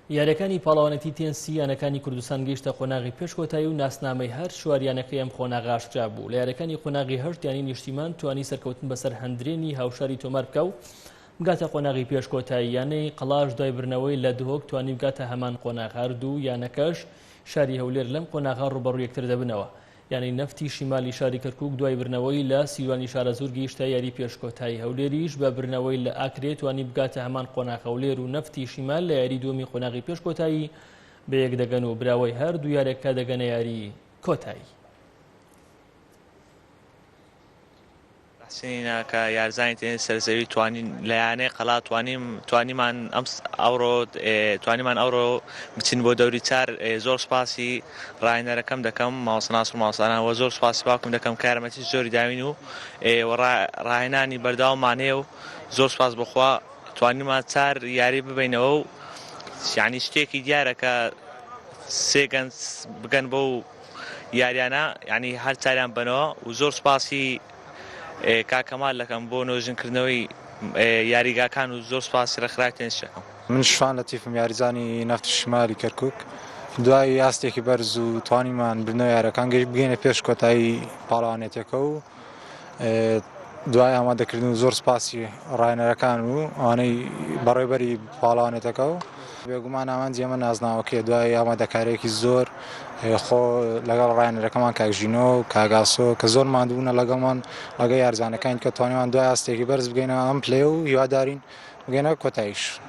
یاریەکانی پاڵەوانێتی تێنسی یانەکانی کوردستان گەیشتە قۆناغی پێش کۆتایی و ناسنامەی هەر چوار یانەکەی ئەم قۆناغە ئاشکرا بوو. لە یاریەکانی قۆناغی هەشت یانەی نیشتیمان توانی سەرکەوتن بەسەر هەندرێنی هاوشاری تۆمار بکا و بگاتە قۆناغی پێش کۆتایی. یانەی قەڵاش دوای بردنەوەی لە دهۆک توانی بگاتە هەمان قۆناغ. هەردوو یانەکەش شاری هەولێر لەم قۆناغە ڕووبەڕووی یەکتر دەبنەوە. یانەی نەفتی شیمالی شاری کەرکوک دوای بردنەوەی لە سیروانی شارەزوور گەیشتە یاری پێش کۆتایی. هەولێریش بە بردنەوەی لە ئاکرێ توانی بگاتە هەمان قۆناغ. هەولێر و نەفتی شیمال لە یاری دووەمی قۆناغی پێش کۆتایی بەیەک دەگەن و براوەی هەردوو یاریەکە دەگەنە یاری کۆتایی. تەحسینینە کە یارزانی تێنس سەرزەوی توانین لە یانەی قەڵا توانیم توانیمان ئەم ئەوڕۆ توانیمان ئەوڕۆ بچین بۆ دەوری چار زۆر سپاسی ڕاهێنەرەکەم دەکەم مامۆستا ناسر مامۆستانان وە زۆر سپاسی باوکم دەکەم کە یارمەتی زۆری داوین و ڕاهێنانی بەردەواممان هەیە و زۆر سپاس بۆخوا توانیمان چار یاری ببینەوە و یعنی شتێکی دیارە کە سێ گەنج بگەن بەو یاریانە یانی هەر چاریان بەنەوە و زۆر سوپاسی کاک کەمال دەکەم بۆ نۆژنکردنەوەی یاریگاکان و زۆر سوپاسی ڕێکخراوی تێنس دەکەم. من شوان لەتیفم یاریزانی نەفتی شمالی کەرکوک دوای ئاستێکی بەرز و توانیمان بردنەوە یاریەکان گەشت بگەینە پێش کۆتایی پاڵەوانێتیەکە و دوای ئامادەکردن و زۆر سپاسی ڕاهێنەرەکان و ئەوانەی بەڕێوبەری پاڵەوانێتەکە و بێگومان ئامانجی ئێمە نازناوەکەیە دوای ئامادەکاریەکی زۆر خۆ لەگەڵ ڕاهێنەرەکەمان کاک ژینۆ و کاک ئاسۆ کە زۆر ماندوو بوونە لەگەڵمان لەگەڵ یارزانەکانی کە توانیمان دوای ئاستێکی بەرز بگەینە ئەم پلەیە و هیوادارین بگەینە کۆتاییش.